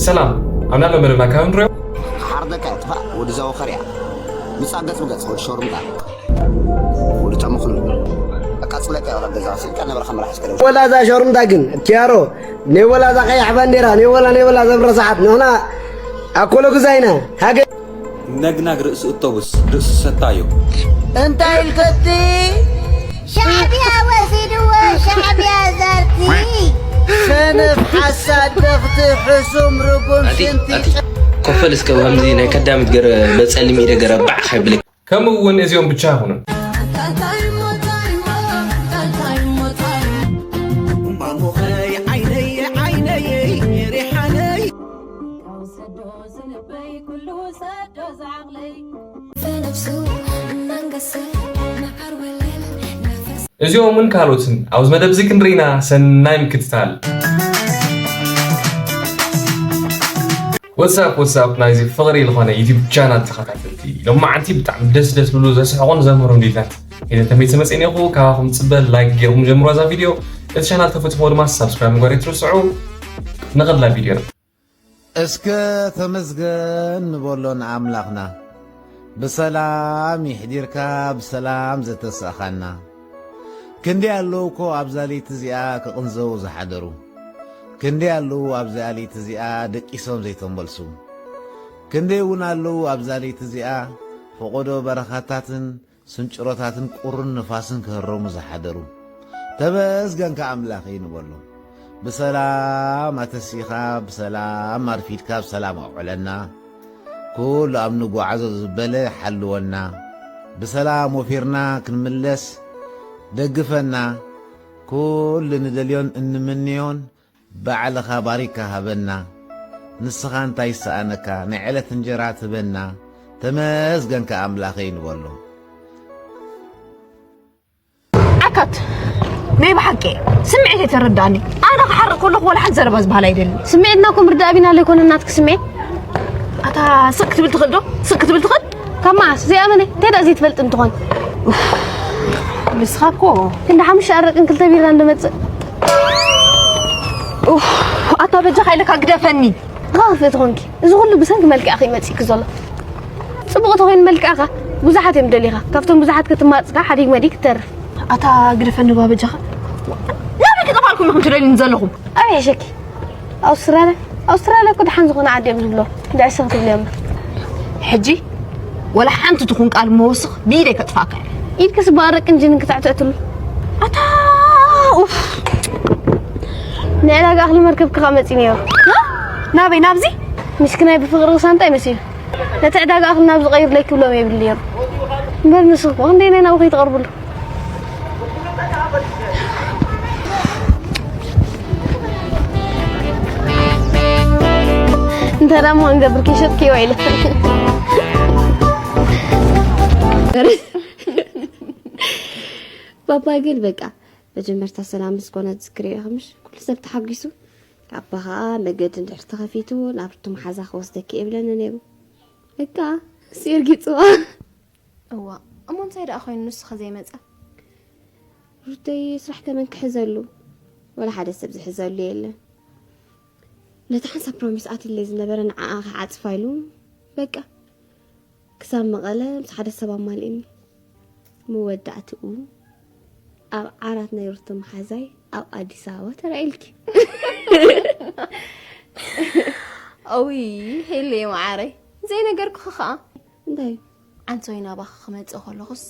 ሰላም፣ ኣብ ናሎ መደብና ካብ ንሪኦ። ሓርደካ ጥፋእ ወዲ ዘወኸርያ ምጻ ገጽ ብገጽ ወዲ ሾርምጣ ወዲ ተምኽሉ ኣቃጽለካ ወላ ገዛ ስልካ ነበርካ መራሕስ ከደ ወላ እዛ ሾርምጣ ግን ኪያሮ፣ ናይ ወላ እዛ ቀያሕ ባንዴራ፣ ናይ ወላ፣ ናይ ወላ ዘብረሳሓት ንሕና ኣኮሎ ግዛይና ሃገ ነግናግ ርእሲ እቶብስ ርእሲ ሰታዮ። እንታይ ኢልከቲ? ሻዕብያ ወሲድዎ ሻዕብያ ዘርቲ ሰነፍ ሓሳድ ደኽቲ ሕሱም ርጉም ኣቲ ሽንቲ ኣቲ ኮፈል እስከ ከምዚ ናይ ከዳሚት ገረ በጸሊም ኢደ ገረ ባዕ ከይብለክ። ከምኡ እውን እዚኦም ብቻ ኣይኹኑን። ማሙኸይ ዓይነይ ዓይነይ ሪሓነይ እዚኦምን ካልኦትን ኣብዚ መደብ እዚ ክንርኢና ሰናይ ምክትታል። ወትሳፕ ወትሳፕ ናይዚ ፍቕሪ ዝኾነ ዩቲብ ቻናል ተኸታተልቲ፣ ሎማዓንቲ ብጣዕሚ ደስ ደስ ብሉ ዘስሕቑን ዘምህሩን ቪድዮታት ሒዘ ተመይሰ መፅእ እኒኹ። ካባኹም ፅበ ላይክ ገይርኩም ጀምሮ እዛ ቪድዮ። እቲ ቻናል ተፈትሞ ድማ ሳብስክራይብ ምግባር ኣይትርስዑ። ንቐድላ ቪድዮ። እስከ ተመስገን ንበሎ ንኣምላኽና፣ ብሰላም ይሕዲርካ ብሰላም ዘተሳእኻና። ክንደይ ኣለዉ እኮ ኣብዛ ለይቲ እዚኣ ክቕንዘዉ ዝሓደሩ። ክንደይ ኣለዉ ኣብዛ ለይቲ እዚኣ ደቂሶም ዘይተመልሱ። ክንደይ እውን ኣለዉ ኣብዛ ለይቲ እዚኣ ፈቖዶ በረኻታትን ስንጭሮታትን ቁርን ንፋስን ክህረሙ ዝሓደሩ። ተመስገንካ ኣምላኸይ ንበሎ። ብሰላም ኣተሲኻ ብሰላም ኣርፊድካ ብሰላም ኣውዕለና። ኩሉ ኣብ ንጓዓዞ ዝበለ ሓልወና። ብሰላም ወፊርና ክንምለስ ደግፈና። ኩሉ ንደልዮን እንምንዮን ባዕልኻ ባሪካ ሃበና። ንስኻ እንታይ ይሰኣነካ ናይ ዕለት እንጀራ ትህበና። ተመስገንካ ኣምላኸይ ንበሎ። ኣካት ናይ ብሓቂ ስምዒት የተረዳኒ። ኣነ ክሓርቕ ከለኹ ወላ ሓንቲ ዘረባ ዝበሃል ኣይደልን። ስምዒትና እኮ ምርዳእ ቢና ለይኮነ ናትክ ስምዒት። ኣታ ስቅ ክትብል ትኽእል ዶ? ስቅ ክትብል ትኽእል? ካብ መዓስ ዘይኣመነ እንታይ ደኣ ዘይትፈልጥ እንትኾን? ኡፍ፣ ንስኻ እኮ ክንዲ ሓሙሽተ ኣረቅን ክልተ ቢራ እንደመጽእ። ኡፍ፣ ኣታ በጃኻ ኢለካ ግደፈኒ። ንኻ ክፍእቲ ኮንኪ። እዚ ኩሉ ብሰንኪ መልክዕኺ መጺእኪ ዘሎ። ጽቡቕ ተኾይኑ መልክዕኻ ብዙሓት እዮም ደሊኻ። ካብቶም ብዙሓት ክትማጽካ ሓዲግ መዲግ ትተርፍ። ኣታ ግደፈኒ ባ በጃኻ። ናበይ ክጠፋልኩም ኢኹም ትደልዩኒ ዘለኹም? ኣበይ ሕሸኪ? ኣውስትራልያ? ኣውስትራልያ እኮ ደሓን ዝኾነ ዓዲ እዮም ዝብሎ። እንዳ ዕሰ ክትብልዮ እምበር። ሕጂ ወላ ሓንቲ ትኹን ቃል መወስኽ ብኢደይ ከጥፋካ እየ። ኢድክስ ብኣረቅን ጅንን ክትዕትዕትሉ። ኣታ ኡፍ። ንዕዳጋ እኽሊ መርከብኪ ከኣ መጺ ነይሩ። ናበይ ናብዚ? ምስኪናይ ብፍቕሪ ሳንጣ ይመሲሉ። ነቲ ዕዳጋ እኽሊ ናብ ዝቐይሩለይ ክብሎም የብሉ ነይሩ። እምበር ንስኹም ክንደይ ናይ ናብኡ ከይትቐርብሉ። እንተ ደኣ እሞ ክንገብር ከይሸጥክዮ ኢለ። ባባ ግን በቃ መጀመርታ ሰላም ምስ ኮነ ትዝክርዮ ኢኺ ምሽ? ኩሉ ሰብ ተሓጒሱ። ኣባ ኸኣ መገዲ እንድሕር ተኸፊቱ ናብ ርቱ መሓዛ ክወስደኪ እየ ብለኒ ነይሩ። በቃ ንሱ የርጊጽዋ። እዋ እሞ እንታይ ደኣ ኮይኑ ንሱ ኸዘይመጸ? ሩተይ ስራሕ ከመን ክሕዘሉ? ወላ ሓደ ሰብ ዝሕዘሉ የለን። ነቲ ሓንሳብ ፕሮሚስ ኣትለይ ዝነበረ ንዓኣ ክዓጽፋ ኢሉ በቃ ክሳብ መቐለ ምስ ሓደ ሰብ ኣማሊእኒ። መወዳእትኡ ኣብ ዓራት ናይ ሩቶ መሓዛይ ኣብ ኣዲስ ኣበባ ተራኢልኪ። እውይ ሄለየ መዓረይ ዘይነገርኩኺ ኸዓ። እንታይ? ኣንሶይ ናባኺ ክመጽእ ከለኹስ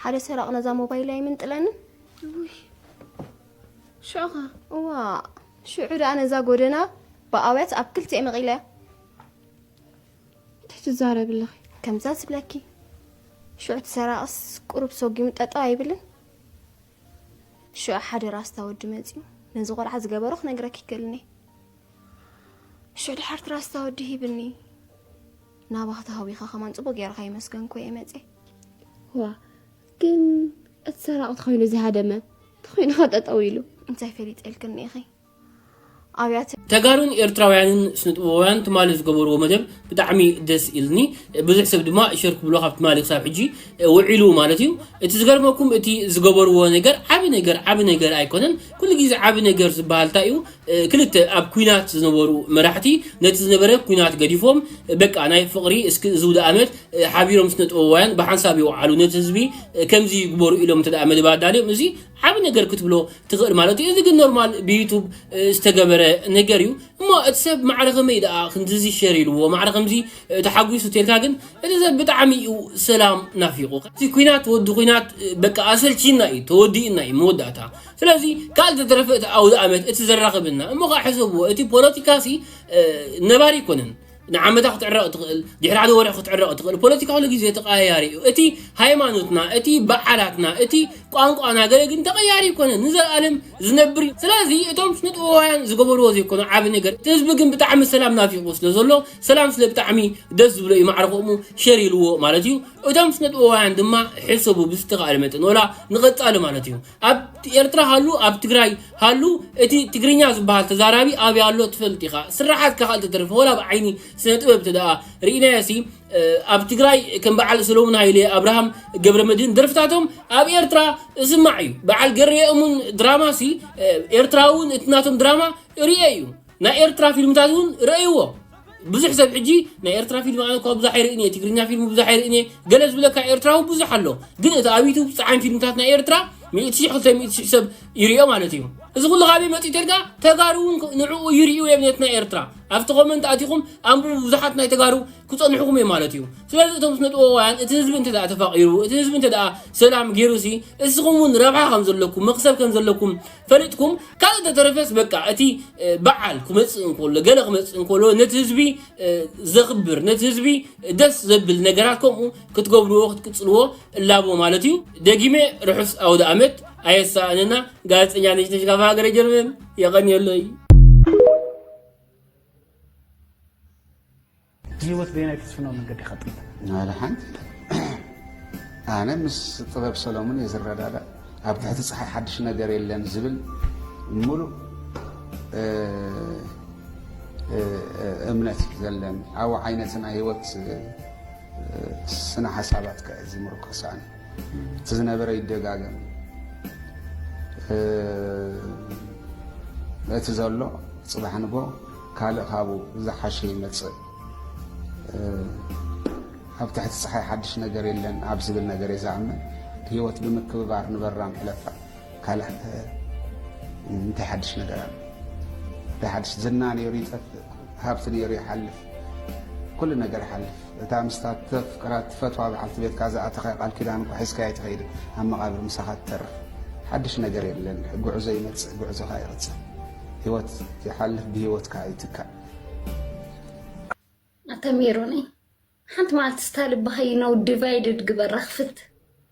ሓደ ሰራቒ ነዛ ሞባይለይ ኣይምንጥለንን። ሽዑ ኸ? እዋ ሽዑ ደኣ ነዛ ጎደና ብኣውያት ኣብ ክልቲኤ መቒለያ። እንታይ ትዛረቢ ኣለኺ? ከምዛ ዝብለኪ ሽዑ እቲ ሰራቕስ ቁሩብ ሰጒሙ ጠጠው ኣይብልን። ሽዑ ሓደ ራስታ ወዲ መጺኡ ነዚ ቆልዓ ዝገበሮ ክነግረኪ ይክእልኒ። ሽዑ ድሓር እቲ ራስታ ወዲ ሂብኒ ናባኺ ተሃዊኸ ከማን ጽቡቕ ገይረ ከይመስገንኩ እየ መጺኤ። ዋ ግን እቲ ሰራቒ ተኾይኑ ዝሃደመ ተኾይኑ ኸጠጠው ኢሉ። እንታይ ፈሊጠልክኒ ኢኺ? ኣብያተ ተጋሩን ኤርትራውያንን ስነጥበባውያን ትማሊ ዝገበርዎ መደብ ብጣዕሚ ደስ ኢልኒ። ብዙሕ ሰብ ድማ ሸር ክብሎ ካብ ትማሊ ክሳብ ሕጂ ውዒሉ ማለት እዩ። እቲ ዝገርመኩም እቲ ዝገበርዎ ነገር ዓቢ ነገር ዓቢ ነገር ኣይኮነን። ኩሉ ግዜ ዓቢ ነገር ዝበሃል እንታይ እዩ? ክልተ ኣብ ኩናት ዝነበሩ መራሕቲ ነቲ ዝነበረ ኩናት ገዲፎም በቃ ናይ ፍቕሪ እስኪ እዚ ውደ ዓመት ሓቢሮም ስነጥበባውያን ብሓንሳብ ይውዓሉ ነቲ ህዝቢ ከምዚ ይግበሩ ኢሎም እንተ ደኣ መደብ ኣዳልዮም እዚ ዓቢ ነገር ክትብሎ ትኽእል ማለት እዩ። እዚ ግን ኖርማል ብዩቱብ ዝተገበረ ነገር እዩ። እሞ እቲ ሰብ ማዕረ ከመይ ደኣ ክንድዚ ሸር ኢልዎ ማዕረ ከምዚ ተሓጒሱ ተልካ ግን እቲ ሰብ ብጣዕሚ እዩ ሰላም ናፊቑ። እቲ ኩናት ወዲ ኩናት በቃ ኣሰልቺና እዩ ተወዲእና እዩ መወዳእታ። ስለዚ ካልእ ተተረፈ እቲ ኣውደ ኣመት እቲ ዘራኽብና እሞ ከዓ ሕሰብዎ እቲ ፖለቲካ ሲ ነባሪ ኣይኮነን። ንዓመታ ክትዕረቕ ትኽእል ድሕሪ ሓደ ወርሒ ክትዕረቕ ትኽእል ፖለቲካ ኩሉ ግዜ ተቐያያሪ እዩ። እቲ ሃይማኖትና እቲ በዓላትና እቲ ቋንቋና ገለ ግን ተቐያሪ ኣይኮነን ንዘለኣለም ዝነብር እዩ። ስለዚ እቶም ስነጥበባውያን ዝገበርዎ ዘይኮነ ዓቢ ነገር እቲ ህዝቢ ግን ብጣዕሚ ሰላም ናፊቑ ስለ ዘሎ ሰላም ስለ ብጣዕሚ ደስ ዝብሎ እዩ ማዕረ ከምኡ ሸር ኢልዎ ማለት እዩ። እቶም ስነጥበባውያን ድማ ሕሰቡ ብዝተኻእለ መጠን ወላ ንቐጻሊ ማለት እዩ ኣብ ኤርትራ ሃሉ ኣብ ትግራይ ሃሉ እቲ ትግርኛ ዝበሃል ተዛራቢ ኣበይ ኣሎ ትፈልጥ ኢኻ። ስራሓትካ ካልእ ተተረፈ ወላ ብዓይኒ ስነ ጥበብ እንተ ደኣ ርኢናዮ ሲ ኣብ ትግራይ ከም በዓል ሰሎሙን ሃይለ ኣብርሃም ገብረመድህን ደርፍታቶም ኣብ ኤርትራ እስማዕ እዩ። በዓል ገሬ እሙን ድራማ ሲ ኤርትራ እውን እቲ ናቶም ድራማ ርእየ እዩ። ናይ ኤርትራ ፊልምታት እውን ረእይዎ። ብዙሕ ሰብ ሕጂ ናይ ኤርትራ ፊልም ኣነ እኳ ብዙሕ ኣይርእን እየ፣ ትግርኛ ፊልም ብዙሕ ኣይርእን እየ፣ ገለ ዝብለካ ኤርትራዊ ብዙሕ ኣሎ። ግን እቲ ኣብ ዩቱብ ዝፀዓን ፊልምታት ናይ ኤርትራ ሚእቲ ሺሕ ክልተ ሚእቲ ሺሕ ሰብ ይርእዮ ማለት እዩ። እዚ ኩሉ ካበይ መፂኡ ተልካ ተጋሩ እውን ንዕኡ ይርእዩ እዮም ነቲ ናይ ኤርትራ። ኣብቲ ኮመንት ኣቲኹም ኣንብቡ ብዙሓት ናይ ተጋሩ ክፀንሕኹም እዮም ማለት እዩ። ስለዚ እቶም ስነጥበባውያን እቲ ህዝቢ እንተ ደኣ ተፋቒሩ እቲ ህዝቢ እንተ ደኣ ሰላም ገይሩ ሲ እስኹም እውን ረብሓ ከም ዘለኩም መክሰብ ከም ዘለኩም ፈሊጥኩም ካልእ ተተረፈስ በቃ እቲ በዓል ክመፅእ እንከሎ ገለ ክመፅእ እንከሎ ነቲ ህዝቢ ዘኽብር ነቲ ህዝቢ ደስ ዘብል ነገራት ከምኡ ክትገብርዎ ክትቅፅልዎ እላቦ ማለት እዩ። ደጊመ ርሑስ ኣውደ ኣመት ኣየሳእነና። ጋዜጠኛ ነሽነሽ ካብ ሃገረ ጀርመን የቐንየለይ። ህይወት በየናይ ትስፍነው መንገዲ ይኸጥል? ሓደ ሓንቲ ኣነ ምስ ጥበብ ሰሎሙን እየ ዝረዳዳእ። ኣብ ትሕቲ ፀሓይ ሓድሽ ነገር የለን ዝብል ሙሉእ እምነት እዩ ዘለኒ። ኣብ ዓይነት ናይ ህይወት ስነ ሓሳባት ከ ዝምርኮስ ኣነ እቲ ዝነበረ ይደጋገም እቲ ዘሎ ፅባሕ ንጎ ካልእ ካብኡ ዝሓሸ ይመፅእ። ኣብ ትሕቲ ፀሓይ ሓድሽ ነገር የለን ኣብ ዝብል ነገር እየ ዝኣምን። ህይወት ብምክብባር ንበራ ንሕለፋ። ካልእ እንታይ ሓድሽ ነገር ኣሎ? እንታይ ሓድሽ ዝና ነይሩ ይጠፍእ፣ ሃብቲ ነይሩ ይሓልፍ፣ ኩሉ ነገር ይሓልፍ። እታ ምስታ ተፍቅራ ትፈትዋ በዓልቲ ቤትካ ዝኣተኻዮ ቃል ኪዳን እኳ ሒዝካያ ኣይትኸይድን፣ ኣብ መቓብር ምሳኻ ትተርፍ። ሓድሽ ነገር የለን። ጉዕዞ ይመጽእ፣ ጉዕዞኻ ይቕጽል። ህይወት ይሓልፍ፣ ብህይወት ከኣ ይትካእ። ኣታ ሜሮነይ ሓንቲ መዓልቲ ስታ ልብኻ you know divided ግበራ ክፍት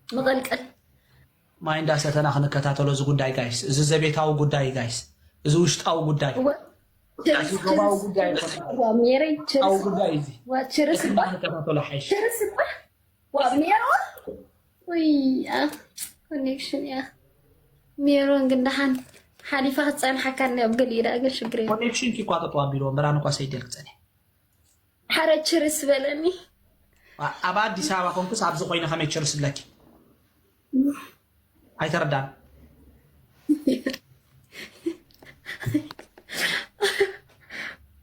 መቐልቀል ማይ እንዳሰተና ክንከታተሎ እዚ ጉዳይ ጋይስ፣ እዚ ዘቤታዊ ጉዳይ ጋይስ፣ እዚ ውሽጣዊ ጉዳይ እዚ ዞባዊ ጉዳይ ኣይኮነን። ዋ ሜረይ ውሽጣዊ ጉዳይ እዚ ዋ ችርስ እዚ ባ እንዳተከታተሎ ሓይሽ። ችርስ ባ ዋ ሜሮ ወይ ኮኔክሽን እያ ሜሮን ግን ደሓን ሓሊፋ ክትፀንሓካ እኒኣ ኣብ ገሊኡ ደኣ ግን ሽግር የለን ኮኔክሽን ኪኳጠጡ ኣቢልዎ ምራን እኳ ሰይደል ክፀንሕ ሓረ ችርስ በለኒ ኣብ ኣዲስ ኣበባ ኮንኩስ ኣብዚ ኮይነ ከመይ ችርስ ብለኪ ኣይተረዳን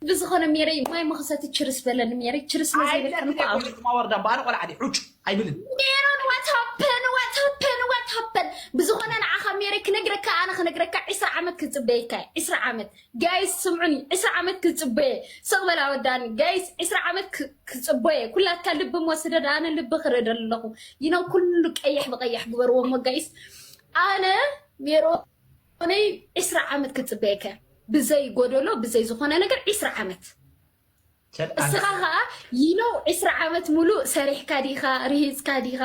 ብዝኾነ ሜረይ ማይ መኽሰቲ ችርስ በለኒ ሜረይ ችርስ መዘይበልክን እኮ ኣብ ማወርዳ በኣነ ቆልዓ ዲ ዑጭ ኣይብልን ሜሮን what happen what happen what happen ብዝኾነ ንዓኻ ሜረይ ክነግረካ ኣነ ክነግረካ ዒስራ ዓመት ክፅበየካ እየ ዒስራ ዓመት ጋይስ ስምዑኒ ዒስራ ዓመት ክፅበየ ስቕ በላ ወዳኒ ጋይስ ዒስራ ዓመት ክ- ክፅበየ ኩላትካ ልቢ ሞ ስደድ ኣነ ልቢ ክርኢ ደለኹ ይነው ኩሉ ቀይሕ ብቀይሕ ግበርዎ ሞ ጋይስ ኣነ ሜሮነይ ዒስራ ዓመት ክፅበየከ ብዘይ ጎደሎ ብዘይ ዝኾነ ነገር ዒስራ ዓመት እስኻ ከዓ you know ዒስራ ዓመት ሙሉእ ሰሪሕካ ዲኻ ርሂፅካ ዲኻ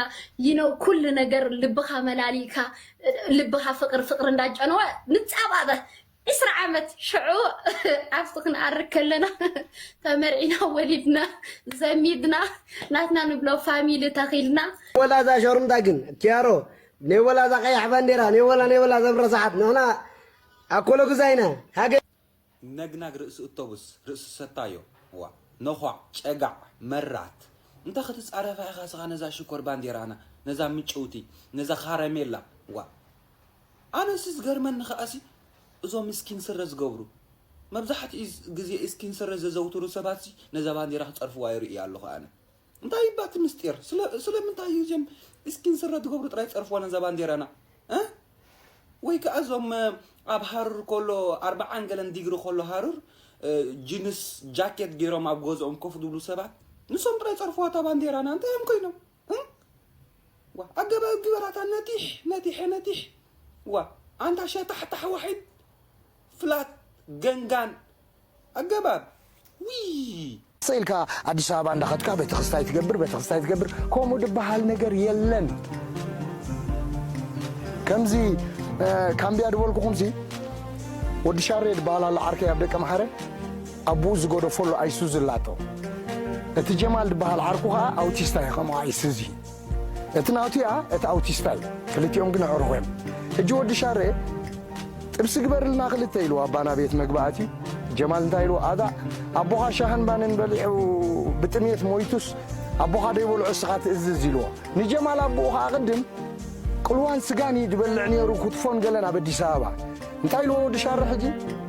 you know ኩሉ ነገር ልብኻ መላሊእካ ልብኻ ፍቅሪ ፍቅሪ እንዳጨነወ ንፃባበ ዒስራ ዓመት ሽዑ ኣብቲ ክንኣርግ ከለና ተመርዒና ወሊድና ዘሚድና ናትና ንብሎ ፋሚሊ ተኺልና ወላ እዛ ሸሩምታ ግን ኪያሮ ናይ ወላ እዛ ቀያሕ ባንዴራ ናይ ወላ ናይ ወላ ዘብረሳሓት ንሕና ኣኮለጉዛ ኢና ሃገር ነግናግ ርእሲ እቶብስ ርእሲ ሰታዮ። ዋ፣ ነዃዕ፣ ጨጋዕ፣ መራት። እንተ ክትጻረፋ ኢኻ ስኻ ነዛ ሽኮር ባንዴራና፣ ነዛ ምጭውቲ፣ ነዛ ካረሜላ። ዋ፣ ኣነሲ ዝገርመኒ ከኣሲ እዞም ስኪን ስረ ዝገብሩ፣ መብዛሕትኡ ግዜ ስኪን ስረ ዘዘውትሩ ሰባትሲ ነዛ ባንዴራ ክጸርፍዋ ይርኢ ኣለኹ ኣነ። እንታይ ይባቲ ምስጢር? ስለ-፣ ስለምንታይ እዩ እዚኦም ስኪን ስረ ትገብሩ ጥራይ ጸርፍዋ ነዛ ባንዴራና? እ? ወይ ከኣ እዞም ኣብ ሃሩር ከሎ ኣርባዓን ገለን ዲግሪ ከሎ ሃሩር፣ እ፣ ጅንስ ጃኬት ገይሮም ኣብ ገዝኦም ኮፍ ዝብሉ ሰባት፣ ንሶም ጥራይ ጸርፍዋ እታ ባንዴራና። እንታይ እዮም ኮይኖም? እ? ዋ፣ ኣገባብ ግበራታ ነቲሕ፣ ነቲሕ፣ ነቲሕ። ዋ፣ ኣንታ ሸታሕታሕ ዋሒድ፣ ፍላት፣ ገንጋን፣ ኣገባብ። ዊ! ስኢልካ ኣዲስ ኣበባ እንዳኸድካ ቤተክስታይ ትገብር፣ ቤተክስታይ ትገብር፣ ከምኡ ድበሃል ነገር የለን። ከምዚ፣ እ፣ ካምቢያ ድበልኩኹምሲ፣ ወዲ ሻሬ ድበሃል ኣሎ ዓርከይ ኣብ ደቀ ምሓረ፣ ኣቦኡ ዝገደፈሉ ኣይሱዚ ኣላቶ። እቲ ጀማል ድበሃል ዓርኩ ኸዓ ኣውቲስታ እዩ፣ ከምኡ ኣይሱዚ። እቲ ናቱ እያ፣ እቲ ኣውቲስታ እዩ። ክልቲኦም ግን ኣዕሩኽ እዮም። ሕጂ ወዲ ሻሬ፣ ጥብሲ ግበርልና ክልተ ኢሉ ኣባና ቤት መግቢ ኣትዩ። ጀማል እንታይ ኢሉ? ኣታ ኣቦኻ ሻህን ባንን በሊዑ ብጥሜት ሞይቱስ ኣቦኻ ደይበልዖ እስኻ ትእዝዝ ኢልዎ። ንጀማል ኣቦኡ ኸዓ ቅድም ቅልዋን ስጋን እዩ ዝበልዕ ነይሩ፣ ክትፎን ገለን ኣብ ኣዲስ ኣበባ። እንታይ ኢልዎ ወዲ ሻረ ሕጂ?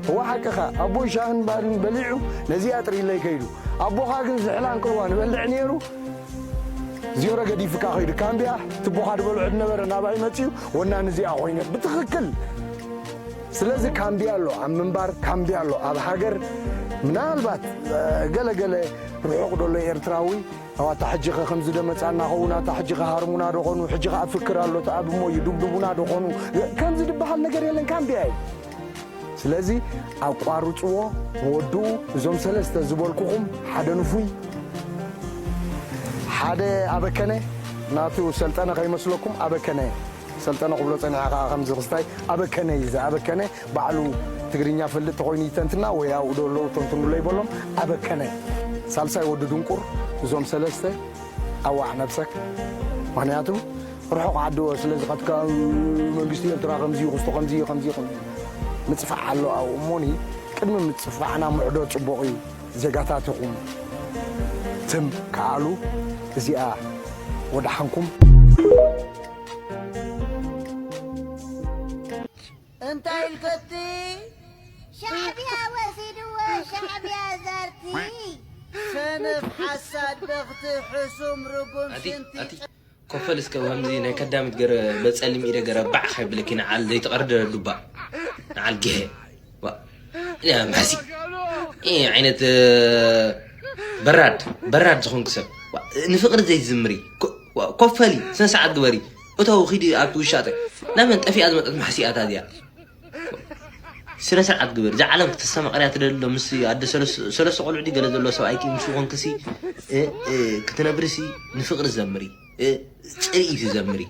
እዋ ሓቅኻ፣ ኣቦይ ሻህን ባንን በሊዑ ነዚኣ ጥሪለይ ከይዱ። ኣቦኻ ግን ዝሕላን ቅልዋን ይበልዕ ነይሩ። ዜሮ ገዲፍካ ከይዱ። ካምቢያ ትቦኻ ዝበልዖ ዝነበረ ናባይ መፅዩ፣ ወናኒ እዚኣ ኮይነ። ብትኽክል። ስለዚ ካምቢያ ኣሎ ኣብ ምንባር፣ ካምቢያ ኣሎ ኣብ ሃገር። ምናልባት፣ እ፣ ገለ ገለ ርሑቕ ዘሎ ኤርትራዊ፣ "ኣታ ሕጂ ኸ ከምዚ ዶ መጻና ኸውን? ኣታ ሕጂ ኸ ሃርሙና ዶ ኾኑ? ሕጂ ኸ ኣፍክር ኣሎ፣ ተኣብ እሞ ይድብድቡና ዶ ኾኑ?" ከምዚ ዝበሃል ነገር የለን፣ ካምቢያ እዩ። ስለዚ ኣቋርጽዎ፣ ወድኡ። እዞም ሰለስተ ዝበልኩኹም፣ ሓደ ንፉይ፣ ሓደ ኣበከነ፣ ናቱ ሰልጠነ ከይመስለኩም፣ ኣበከነ፣ ሰልጠነ ክብሎ ጸኒሐ ከኣ ከምዚ ክስታይ፣ ኣበከነ እዩ። እዚ ኣበከነ ባዕሉ ትግርኛ ፈልጥ ተኾይኑ ይተንትና፣ ወይ ኣብኡ ዶ ኣለዉ ተንትኑለይ በሎም። ኣበከነ፣ ሳልሳይ ወዲ ድንቁር፣ እዞም ሰለስተ ኣዋዕ ነብሰክ። ምኽንያቱ ርሑቕ ዓዲ ስለ ዝኸድካ፣ መንግስቲ ኤርትራ ከምዚ እዩ፣ ክስቶ ከምዚ እዩ፣ ከምዚ እዩ፣ ከምዚ እዩ። ምጽፋዕ ኣሎ ኣብኡ። እሞኒ ቅድሚ ምጽፋዕና ምዕዶ ጽቡቕ እዩ። ዜጋታት ኢኹም። ትም ከኣሉ እዚኣ ወድሓንኩም። እንታይ ኢልከቲ? ሻዕብያ ወሲድዎ፣ ሻዕብያ ዘርቲ። ሰነፍ ሓሳድ በኽቲ ሕሱም ርጉም ኣቲ፣ ሽንቲ። ኣቲ፣ ኮፈል እስከ ከምዚ ናይ ከዳሚት ገረ በጸሊም ኢደ ገረ ባዕ ካይብለኪ ንዓል ዘይተቐርደ ዱባ። ንዓል ግሄ። ዋ። ያ ማሲ። እ፣ ዓይነት፣ እ፣ በራድ፣ በራድ ዝኾንክ ሰብ። ዋ፣ ንፍቕሪ ዘይትዝምሪ። ኮ-፣ ዋ፣ ኮፈሊ፣ ስነ ስርዓት ግበሪ። እተው፣ ኺዲ ኣብቲ ውሻጠ። ናመን ጠፊኣ ዝመጸት ማሕሲኣታ እዚኣ። ስነ ስርዓት ግበር። እዛ ዓለም ክተስተማቕርያ ትደሊ ዶ? ምስ ኣደ ሰለስ-፣ ሰለስተ ቆልዑ ድዩ ገለ ዘለዎ ሰብኣይኪ ምስ ዝኾንክሲ፣ እ፣ እ፣ ክትነብርሲ ንፍቕሪ ዘምሪ፣ እ፣ ጽልኢ ትዘምሪ።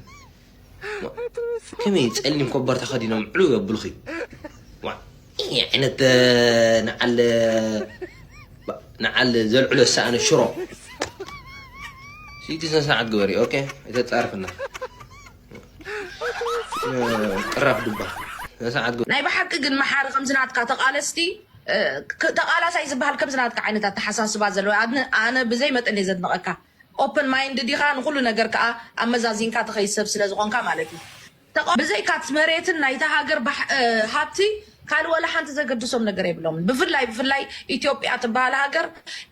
ከመይ ጸሊም ኮቦርታ ከዲኖም ዕሉ የብሉኺ? ዋ፣ እ፣ ዓይነት፣ እ፣ ንዓል፣ ንዓል ዘልዕሎ ዝሰኣነ ሽሮ። ሲቲ ስነ ስርዓት ግበሪ። ኦኬ፣ ኣይተጻርፍና። እ፣ ቅራፍ ድባ። ስነ ስርዓት ግበሪ። ናይ ብሓቂ ግን መሓሪ ከምዚ ናትካ ተቓለስቲ፣ እ፣ ክ-፣ ተቓላሳይ ዝበሃል ከምዚ ናትካ ዓይነት ኣተሓሳስባ ዘለዎ ኣነ፣ ኣነ ብዘይ መጠን እየ ዘድንቐካ። ኦፕን ማይንድ ዲኻ፣ ንኹሉ ነገር ከኣ ኣመዛዚንካ ትኸይድ ሰብ ስለ ዝኾንካ ማለት እዩ። ተቓ-፣ ብዘይካ እቲ መሬትን ናይታ ሃገር ባሕ-፣ እ፣ ሃብቲ ካልእ ወላ ሓንቲ ዘገድሶም ነገር የብሎምን። ብፍላይ፣ ብፍላይ ኢትዮጵያ ትበሃል ሃገር፣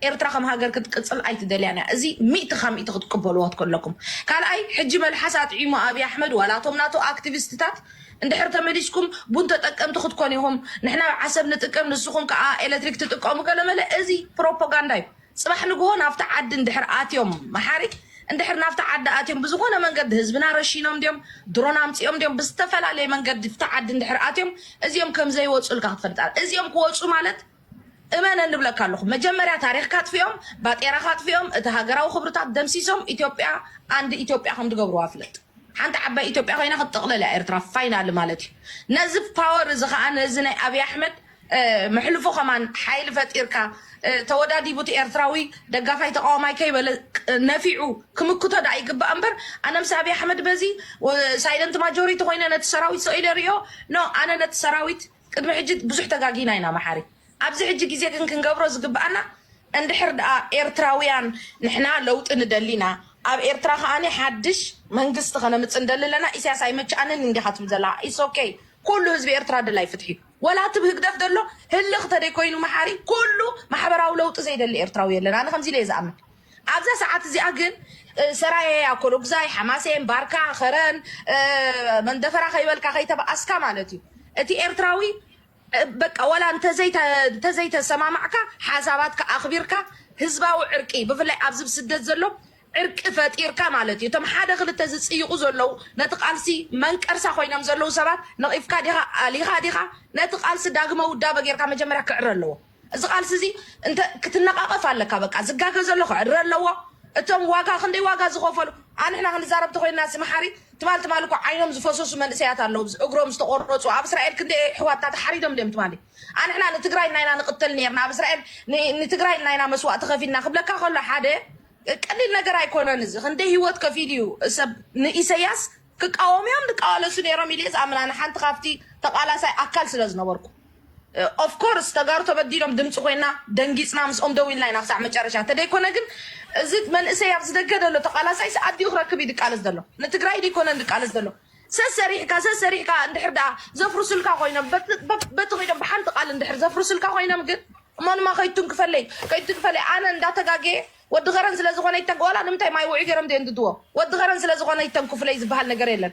ኤርትራ ከም ሃገር ክትቅጽል ኣይትደልያን እያ። እዚ ሚእቲ ካብ ሚእቲ ክትቅበልዎ ከለኩም። ካልኣይ፣ ሕጂ መልሓስ ኣጥዒሙ ኣብይ ኣሕመድ ዋላ እቶም ናቱ ኣክቲቪስትታት እንድሕር ተመሊስኩም ቡን ተጠቀምቲ ክትኮኑ ኢኹም፣ ንሕና ዓሰብ ንጥቀም ንስኹም ከኣ ኤሌክትሪክ ትጥቀሙ ገለመለ፣ እዚ ፕሮፓጋንዳ እዩ። ጽባሕ ንግሆ ናብቲ ዓዲ እንድሕር ኣትዮም፣ መሓሪ፣ እንድሕር ናብቲ ዓዲ ኣትዮም ብዝኾነ መንገዲ ህዝብና ረሺኖም ድዮም፣ ድሮን ኣምጺኦም ድዮም፣ ብዝተፈላለየ መንገዲ ኣብቲ ዓዲ እንድሕር ኣትዮም፣ እዚኦም ከም ዘይወጹ ኢልካ ክትፈልጥ ኣለ-፣ እዚኦም ክወጹ ማለት እመነ ንብለካ ኣለኹ። መጀመርያ ታሪኽካ ኣጥፊኦም፣ ባጤራኻ ኣጥፊኦም፣ እቲ ሃገራዊ ክብርታት ደምሲሶም፣ ኢትዮጵያ ኣንድ ኢትዮጵያ ከም ዝገብርዋ ፍለጥ። ሓንቲ ዓባይ ኢትዮጵያ ኮይና ክትጥቕለል እያ ኤርትራ፣ ፋይናል ማለት እዩ። ነዚ ፓወር እዚ ኸኣ፣ ነዚ ናይ ኣብይ ኣሕመድ፣ እ፣ መሕልፎ ከማን ሓይሊ ፈጢርካ፣ እ፣ ተወዳዲቡ እቲ ኤርትራዊ ደጋፋይ ተቃዋማይ ከይበለ፣ እ፣ ነፊዑ ክምክቶ ደኣ ይግባእ እምበር፣ ኣነ ምስ ኣብይ ኣሕመድ በዚ፣ ወ-፣ ሳይለንት ማጆሪቲ ኮይነ ነቲ ሰራዊት ስቕ ኢለ ርእዮ፣ ኖ፣ ኣነ ነቲ ሰራዊት ቅድሚ ሕጂ ብዙሕ ተጋጊና ኢና መሓሪ። ኣብዚ ሕጂ ግዜ ግን ክንገብሮ ዝግብኣና፣ እንድሕር ደኣ ኤርትራውያን ንሕና ለውጢ ንደሊና፣ ኣብ ኤርትራ ከኣኒ ሓድሽ መንግስቲ ከነምጽእ እንደሊ ኣለና፣ ኢሳያስ ኣይመችኣንን እንዲኻ ትብል ዘለኻ። ኢስ ኦኬ። ኩሉ ህዝቢ ኤርትራ ደላይ ፍትሒ እዩ። ወላ እቲ ብህግደፍ ዘሎ ህልኽ ተደይኮይኑ መሓሪ፣ ኩሉ ማሕበራዊ ለውጢ ዘይደሊ ኤርትራዊ የለን። ኣነ ከምዚ ኢለ እየ ዝኣምን። ኣብዛ ሰዓት እዚኣ ግን፣ እ፣ ሰራየ፣ ኣኮሎጉዛይ፣ ሓማሴን፣ ባርካ፣ ኸረን፣ እ፣ መንደፈራ ከይበልካ ከይተባኣስካ ማለት እዩ። እቲ ኤርትራዊ፣ እ፣ በቃ ዋላ እንተዘይተ-፣ እንተዘይተሰማማዕካ ሓሳባትካ ኣኽቢርካ ህዝባዊ ዕርቂ፣ ብፍላይ ኣብዚ ብስደት ዘሎ ዕርቂ ፈጢርካ ማለት እዩ። እቶም ሓደ ክልተ ዝጽይቑ ዘለዉ ነቲ ቃልሲ መንቀርሳ ኮይኖም ዘለዉ ሰባት ነቒፍካ ዲኻ፣ ኣሊኻ ዲኻ፣ ነቲ ቃልሲ ዳግመ ውዳበ ጌርካ መጀመርያ ክዕረ ኣለዎ። እዚ ቃልሲ እዚ እንተ ክትነቓቐፍ ኣለካ፣ በቃ ዝጋገ ዘሎ ክዕረ ኣለዎ። እቶም ዋጋ፣ ክንደይ ዋጋ ዝኸፈሉ፣ ኣንሕና ክንዛረብ ተኮይንና፣ ሲ መሓሪ፣ ትማል ትማል እኮ ዓይኖም ዝፈሰሱ መንእሰያት ኣለዉ፣ እግሮም ዝተቆረጹ። ኣብ እስራኤል ክንደይ ኣሕዋትና ተሓሪዶም ድዮም ትማሊ? ኣንሕና ንትግራይ ናይና ንቅተል ነርና፣ ኣብ እስራኤል ን-፣ ንትግራይ ናይና መስዋእቲ ከፊልና ክብለካ ከሎ፣ ሓደ ቀሊል ነገር ኣይኮነን። እዚ ክንደይ ህይወት ከፊሉ እዩ ሰብ ንኢሰያስ ክቃወሙ እዮም ዝቃለሱ ነይሮም ኢለ እየ ዝኣምን። ኣነ ሓንቲ ካብቲ ተቃላሳይ ኣካል ስለ ዝነበርኩ፣ ኦፍ ኮርስ ተጋሩ ተበዲሎም ድምፂ ኮይና ደንጊፅና ምስኦም ደው ኢልና ኢና ክሳዕ መጨረሻ። እንተደይኮነ ግን እዚ መንእሰይ ኣብዚ ደገ ዘሎ ተቃላሳይ ኣዲኡ ክረክብ እዩ ዝቃለስ ዘሎ። ንትግራይ ደይኮነን ዝቃለስ ዘሎ። ሰሰሪሕካ ሰሰሪሕካ እንድሕር ደኣ ዘፍርሱልካ ኮይኖም፣ በቲ በ-፣ በቲ ኮይኖም ብሓንቲ ቃል እንድሕር ዘፍርሱልካ ኮይኖም ግን እሞ ድማ ከይትንክፈለይ፣ ከይትንክፈለይ። ኣነ እንዳተጋገየ ወዲ ኸረን ስለ ዝኾነ ይተንክ-፣ ዋላ ንምንታይ ማይ ውዒ ገይሮም ድዮም ድድዎ? ወዲ ኸረን ስለ ዝኾነ ይተንክፉለይ ዝበሃል ነገር የለን።